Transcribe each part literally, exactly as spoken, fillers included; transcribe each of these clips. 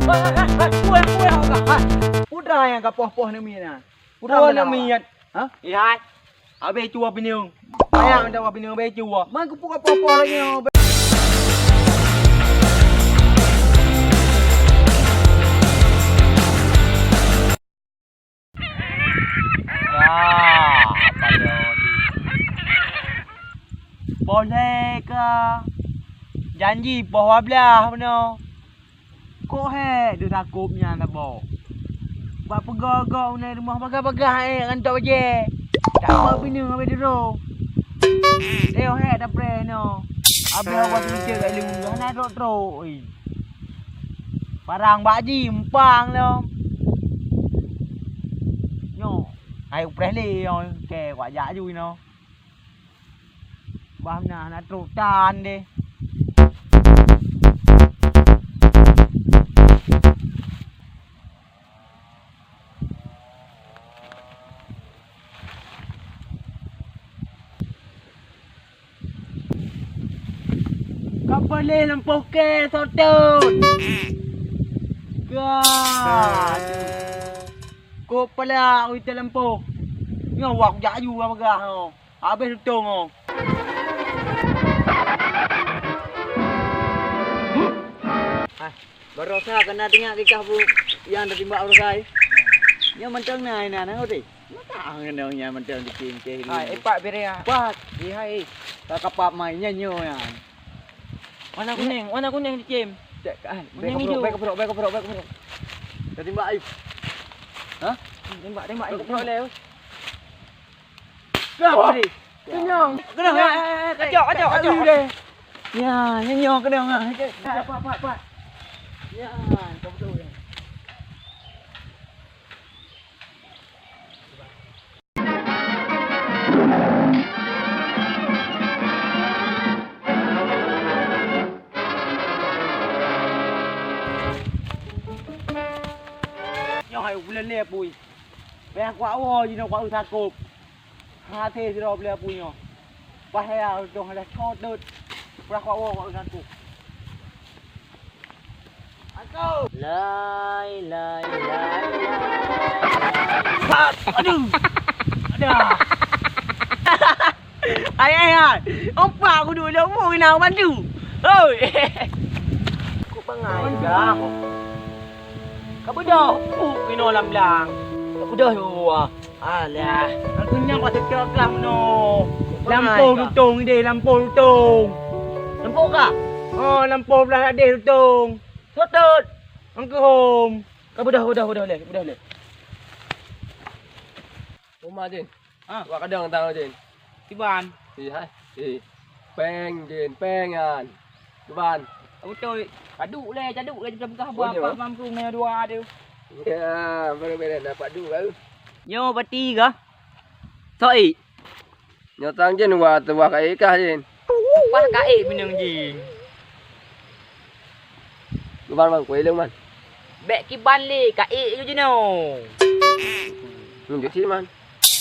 Hei, hei, hei, hei, kueh, kueh, kueh, hei. Putra nyang ka poh-poh neumi na. Putra nyang neumi na. Hah? Ihai. Abéh cua pineung. Ayah minta wah pineung abéh cua. Man kupu ka poh-poh lagèe nyoe. Ya, apa dia tu? Boleh ke? Janji poh dua belas bunoe. Kok hék deuh takôb nyan saboh. Bak peugoe-goe u rumoh bagah-bagah ék ngon tok bajèe. Takot pineung habéh duroe. Teuh hék tapreh nyoe. Abéh Allah seuleubah kat ileumu hana trok-trok, ih. Parang bak jih, mumpang lom. Nyoe, hai upreh lé nyoe, kèe kuajak ju inoe. Bah meunan na trok tan deh. Ka paleng lampôh kèe sotot. Gah. Kok palak utai lampôh. Nyoe wak jak aju bagah nyoe. Habéh tutong nyoe. Ah, barosa keuneuk teuingat kikah bu nyang tatimbak barosa. Nyoe mantong na inan na utai. Mata ngeunong nyan mantong dicingkeh. Hai, eh, Pak, bere ah. Pat. Eh, hai. Ka kapap mai nyan nyoe nyan. Warna kuning, warna kuning dicém. Cek, ah, kuning hijau. Bèk keprok, bèk keprok, bèk keprok. Dah tembak ai. Hah? Tembak, tembak ai. Bèk keprok lé. Dah, wah. Kenyang. Kenyang. Acok, acok, acok. Ya, nyoe kenyang ah. Pak, pak, pak, pak. Ya, kau betul. Nyoe hai ulèe lé pui. Payah kuat woe jinoe kuat eu sakop. Hana até sidroe peuliah pui nyoe. Bah ya dong ada cot dot. Payah kuat woe kuat eu sakop. Lai, lai, lai, lai. Aduh. Ada. Hai, hai, hai. Ompak kudu lom bu inang bantu. Hoi. Kok bangai dah. Ka beudôh. Uh, inoe lam blang. Ka beudôh dua. Alah, aku nyang buat cocok lah meunoe. Lampôh tutong idéh, lampôh tutong. Lampôh kah? Oh, lampôh blah idéh tutong. Sotot. Angkeuhom. Ka beudôh, beudôh, beudôh lé, beudôh lé. Uma Jin. Ah. Wak kadang tang Jin. Kiban. Ih, hai. Ih. Pèng Jin, pèng nyan. Kiban. Beutôi. Caduk lé, caduk lé, kita peugah buah apa mampu nyoe dua tu. Ya, baru bela dapat dua. Nyoe pati kah? Soi. Nyoe tang Jin wa tuwah ka ék kah Jin. Pah ka ék bineung Jin. Luban man, kueh lé man. Bèk kiban lé, ka ék ju jinoe. Nunjuk cit man.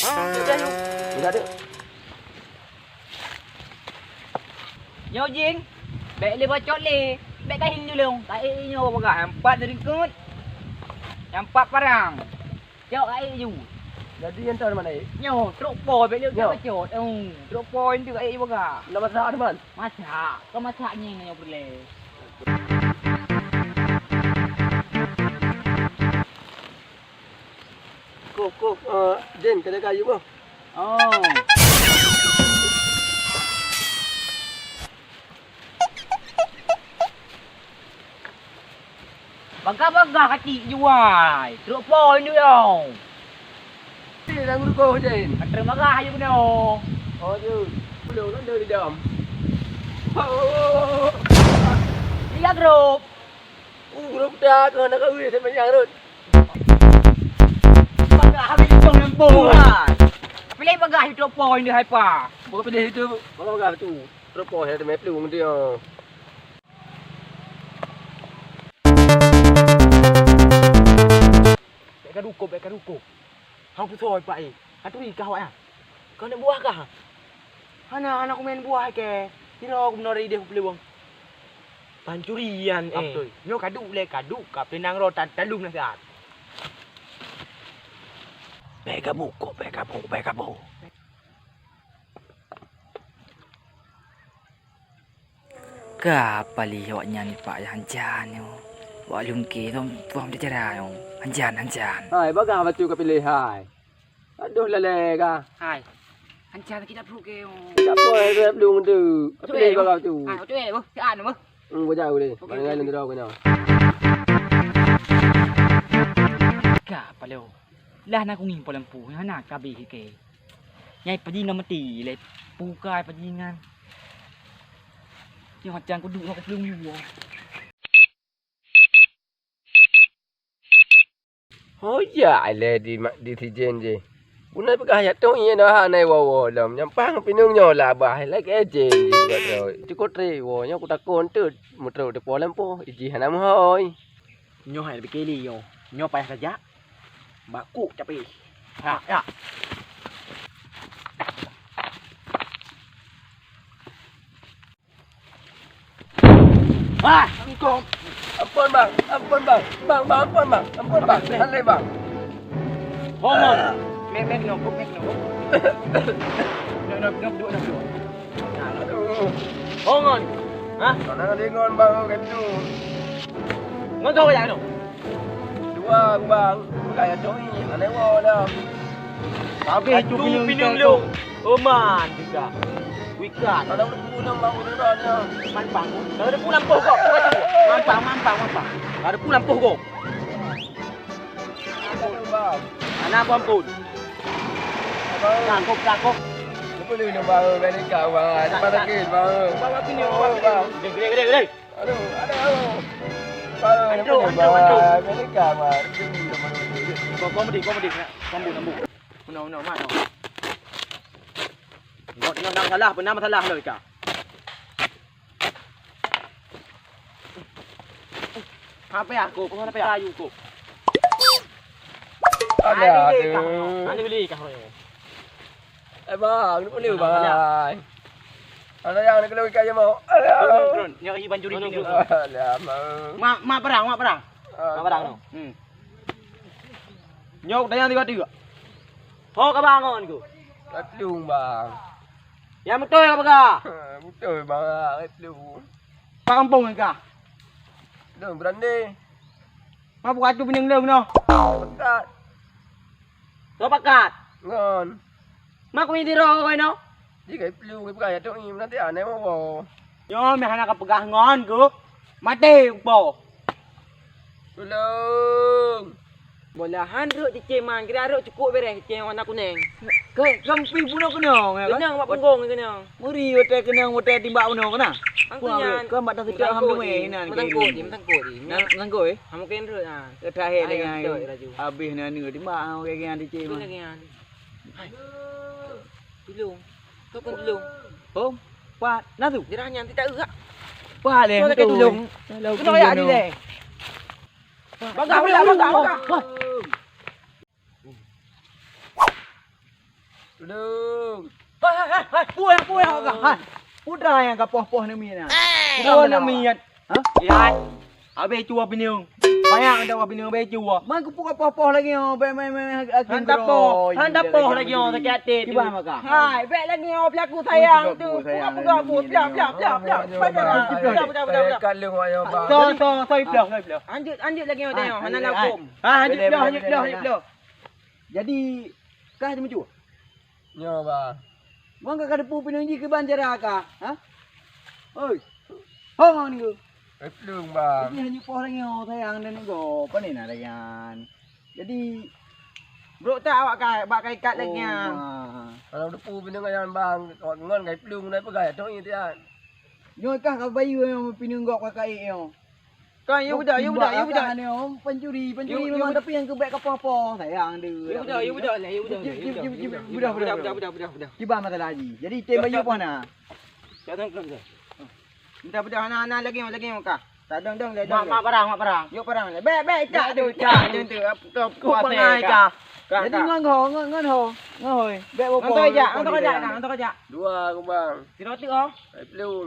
Nunjuk deh. Nyoe Jin, bèk lé bacot lé. Bèk ka hin ju lôn. Ka ék nyoe bagah, nyang pat ringkot. Nyang pat parang. Cok aék ju. Jadi yang tahu mana aék? Nyoe, trok po bèk lé bacot. Oh, trok po itu aék ju bagah. Nak masak teman? Masak. Kau masak ni nyoe peureulèe. Koh, koh, eh, Din, kena kayu koh. Oh. Bagah-bagah kacik juai. Trok po induk yong. Ni dah guru koh Din. Kata bagah aja kena. Oh, Din. Belum kan dari dam. Oh. Tiga grup. Uh, grup dah kena nak kawin sama yang rot. Bagah habis dong lempung. Pilih bagah itu po induk hai pa. Bukan pilih itu. Bagah-bagah tu. Trok po hai tu meplu dia. Bèk ka dukoh, bèk ka dukoh. Hang pusoe pak eh. Aturi kah awak nyan. Kau neuk buah kah? Hana, hana kumen buah kèe. Sidroe ku meunoe idéh ku peuleuwang. Pancurian, eh. Betul. Nyoe ka duek lé, ka duek, ka peunang roh ta-, talum nasihat. Bèk gabuk kok, bèk gabuk, bèk gabuk. Ka paléh awaknyan ipak hanjan nyoe. Wak lungke lom tuang teucara nyoe. Hanjan, hanjan. Hai, bagah bacut ka piléh, hai. Adoh lalé ka. Hai. Hancan kita pruke. Siapa yang rap dong tu? Tapi dia bakal tu. Hai, tu eh, boh. Si An, boh. Hmm, gua jauh deh. Okey, okey, okey. Mana lain tu kena. Ka palo. Lah nak kunging polempu. Hana kabeh ke. Nyai paji na mati le. Pukai pajingan. Nyoh hancan kudu nak pelung yuwa. Ho jak lé di ma-, di sijen jih. Bunoe peugah jak tong ié dah hana woe-woe lom. Nyampang pineung nyoe lah bah lagèe jen jih buat droe. Cukop tré woe nyoe kutakon teut meutrok teupo lampôh, ijih hana meuhôi. Nyoe hai pike li nyoe. Nyoe payah tajak. Bak kuk capéh. Ha, ya. Ah, engkau. Ampun, bang. Ampun, bang. Bang, bang, ampun, bang. Ampun, bang. Halai, bang. Hongon. Mek, mek, nyoe, mek, nyoe. Nyoe, nyoe, nyoe, duduk, nyoe, duduk. Nah, aduh. Hongon. Hah? Mana dengon, bang, kat tu? Ngon tu, ya, tu. Dua, bang. Bukan ya, tu, ni. Mana, bang, dah? Habis tu, minum, minum, tu. Oman juga. Wikan. Kalau udah pulang bang, udah dah. Mampang. Kalau udah pulang poh kok. Mampang, mampang, mampang. Kalau udah pulang poh kok. Ampun, bang. Anak aku ampun. Abang. Takut, takut. Apa lu minum bang? Balik kau bang. Cepat sakit bang. Bang, aku ni, bang. Gede, gede, gede. Aduh, aduh, aduh. Aduh, aduh, aduh. Balik kau bang. Kau, kau medi, kau medi. Sambung, sambung. Una, una, mat. Buat dengan orang salah, pernah masalah lo ika. Apa ya aku? Apa ya? Kayu kok. Aduh, aduh. Aduh, beli kah. Eh bang, ni boleh bang. Ada yang nak kena ikan je mau. Aduh. Turun, turun. Yang iban juri ni. Aduh, bang. Mak, mak perang, mak perang. Ah. Mak perang tu. Hmm. Nyok dayang tiga-tiga. Ho ka bangon ku. Ka tlung, bang. Nyang beutôi ka peugah. Beutôi, bang, ka tlung. Pak kampung ka. Lôn Berande. Ma buka tu pineung lôn noh. Pakat. Kau pakat? Ngon. Ma kumi tiro kau inoe. Jih ka iplueng, ka iplueng, ya, Tok Im, nanti aneh mau. Nyoe meuhana ka peugah ngon ku. Maté upo. Tulông. Bolahan rhot cicém man, kira rhot cukôp bereh cicém warna kuneng. Ke, ke meupi bunoe keunong, ya kan? Keunong bak punggong keunong. Meuri watèe keunong, watèe timbak bunoe keunong. Angku nyan. Ke bak taseucok ham teumé inan. Meutangkot, meutangkot. Meutangkot, eh? Ha, mungkin rhot, ha. Ke terakhir dengan habis nani timbak, ha, oke, oke, cicém. Oke, oke. Hai. Tulông. Kau pun tulông. Oh, pat, na tu? Jerah nyan tidak eugak. Pat leh. Kau lagi tulông. Kena ya adil leh. Bagah, bagah, bagah, bagah. Tulông. Hai, hai, hai, hai. Puih, puih, bagah. Hai. Putra nyang ka poh-poh neumi na. Poh neumi nyan. Ha? Hai. Abéh cua pineung. Banyak dah wah pineung abéh cua. Man keupeue poh-poh lagi oh, bèk main-main hakim. Han tapoh, han tapoh lagi oh, sakit hati. Kiban maka. Hai, bèk lagi oh, pelaku sayang tu. Peugah-peugah bu, piak, piak, piak, piak. Baca dah. Peugah, peugah, peugah, peugah. Kat lung wayang bang. So, so, so, iploh, so, iploh. Lanjut, lanjut lagi oh, tengok. Hana lakum. Ha, lanjut ploh, lanjut ploh, lanjut ploh. Jadi, kah jemeucue? Nyoe, bang. Bang ka kateupeu pineung jih kiban cara ka, ha? Oi. Ho ngon niku. Iplueng, bang. Ini hanya poh lagi oh, sayang dan niku. Pane na lagi nyan. Jadi brok tak awak ka bak ka ikat lagi nyan. Kalau teupeu pineung nyan, bang, awak ngon ka iplueng na peugah ya, Tok Im, tian. Nyoe kah ka bayeue nyang pineung gok ka kaék nyoe. Kan, ya udah, ya udah, ya udah. Pancuri, pancuri memang, tapi nyang keubek ka poh-poh, sayang deuh. Ya udah, ya udah lah, ya udah. Jip, jip, jip, jip, udah, udah, udah, udah, udah. Kiban masalah haji. Jadi, tem bayeue poh na. Minta bedah na, na lagi, lagi ka. Tak dong, dong, dong. Mak, mak parang, mak parang. Yok parang. Bek, bek, tak ada, tak ada tu. Apa tu? Apa ngai ka? Jadi ngon ho, ngon, ngon ho. Ngon hoi. Bek bobo. Ngon tu aja, ngon tu aja, ngon tu aja. Dua aku bang. Sira tu oh. Hai belum.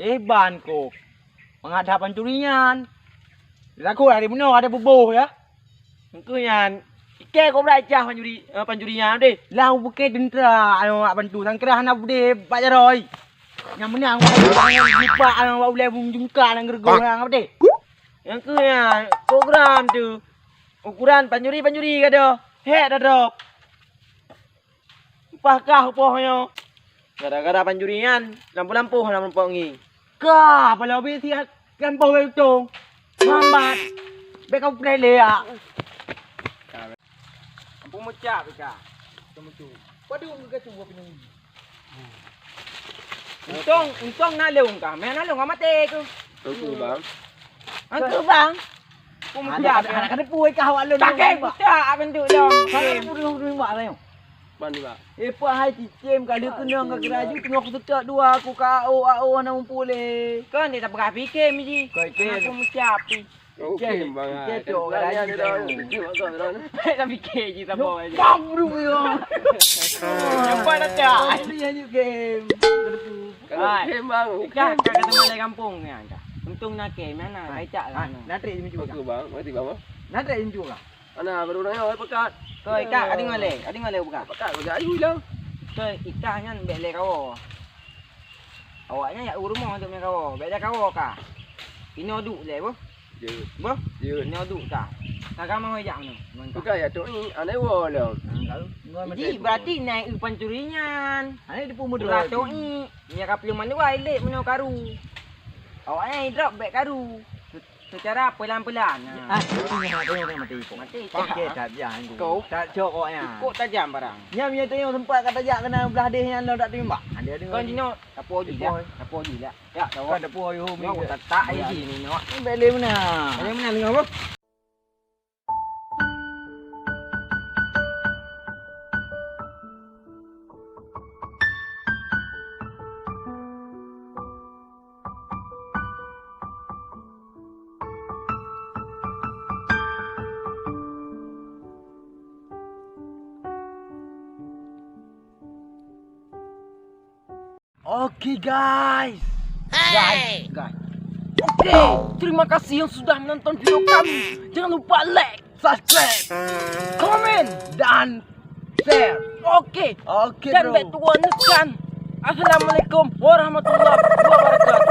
Eh, ban kok. Mangat that pancuri nyan. Takot hari bunoe ada buboh ya. Engkau nyan, ikei kok brat cah pancuri, eh, pancuri nyan deh. Lah bukan tentera anu awak bantu, sangkra hana budeh bak jaroe. Nyang menang lupa anu awak ulai bung jungka nang geureugoh nang apa deh. Engkau nyan, program tu. Ukuran pancuri-pancuri gadoh. Hek dah drop. Upah kah upah nyoe? Gara-gara pancuri nyan, lampôh-lampôh lam rumpok ngi. Ka, pala bit siat lampôh bek utông. Mambat. Bek kau pernah lé ya. Ampun mucak bika. Waduh, enggak tu buat pinang. Untung, untung nalung kah. Meh nalung kah mati tu. Aku bang. Aku bang. Aku mesti anak, anak kena pui kah awak lôn. Tak kena buta apa tu dong. Saya dulu dulu mak saya. Ban, Bang. Eh, Pak, hai cicém, ka lheueh keunong ka geuraju, teungoh kuseutôt dua, aku ka A O, A O hana mumpul lé. Kon dia tak pernah fikir miji. Kau fikir. Aku mesti api. Oke, Bang. Oke, tu orang lain dia tahu. Tapi fikir je tak apa. Bang, bro, ya. Nampak dah tak? Kau ni hanya game. Kalau game, Bang. Kah, kah kata malai kampung ni, kah. Untung nak game, mana? Hai, kacak lah. Nak trade macam tu. Oke, Bang. Mati, Bang. Nak trade macam tu kah? Ana baru nanya pekat. Koi, Kak, ada ngoleh, ada ngoleh pekat. Pekat kau jai lah. Koi, ikah nyan bek lé kawo. Awaknyan jak u rumoh untuk mie kawo, bek lé kawo kah. Inoe duek lé boh. Ya. Boh? Ya. Inoe duek kah. Kagak mau jak mana? Bukan ya tu ni, anai wo lo. Jadi berarti naik u pancuri nyan. Anai depu mudra tu ni. Nya ka peuleuman dua ilik meunoe karu. Awaknyan drop bek karu. Seucara pelan-pelan. Ah, tengok, tengok, tengok, mati ikok. Mati ikok. Okey, tak biar aku. Kau. Tak cok kok nya. Ikok tajam barang. Nya, nya tengok sempat kata jak kena belah deh nya lo tak timbak. Ada, ada. Kau jino, tapo ji dah. Tapo ji dah. Ya, tapo. Kau tapo yo. Kau tak tak ji ni nak. Beli mana? Beli mana tengok apa? Oke, guys. Guys, guys. Oke, terima kasih yang sudah menonton video kami. Jangan lupa like, subscribe, komen, dan share. Oke. Oke, dan bro. Bek tuan nekan. Assalamualaikum warahmatullahi wabarakatuh.